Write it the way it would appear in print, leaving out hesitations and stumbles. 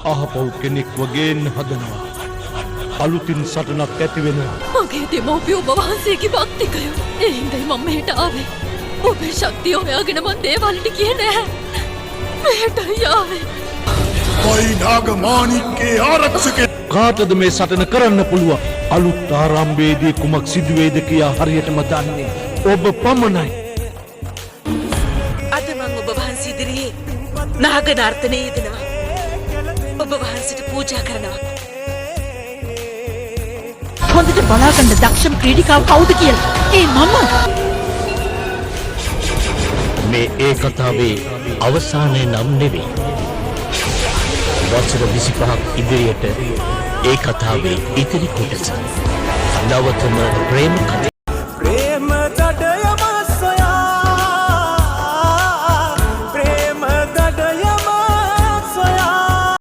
ආපහු කෙනෙක්ව ගේන්න හදනවා. අලුතින් සටනක් ඇති වෙනවා. මගේ දෙමව්පියෝ ඔබ වහන්සේගේ භක්තිකයෝ. ඒ හින්දායි මම මෙහෙට ආවේ. ඔබේ ශක්තිය හොයාගෙන මං දේවාලෙට ගියේ නෑ. මෙහෙටයි ආවේ. මයි නාග මාණික්කේ ආරක්ෂකය. කාටද මේ සටන කරන්න පුළුවන්? අලුත් ආරම්භයේදී කුමක් සිදු වෙයිද කියා හරියටම දන්නේ ඔබ පමණයි. අද මං ඔබ වහන්සේ ඉදිරියේ නාග නර්තනයේ යෙදෙනවා. ඔබ වහන්සේට පූජා කරනවා. හොඳට බලාගන්න දක්ෂම ක්‍රීඩිකාව කවුද කියලා. ඒ මම. මේ ඒ කතාවේ අවසානය නම් නෙවෙයි. වසර 25ක් ඉදිරියට ඒ කතාවේ ඉතිරි කොටස. නවතම ප්‍රේම කථ ප්‍රේම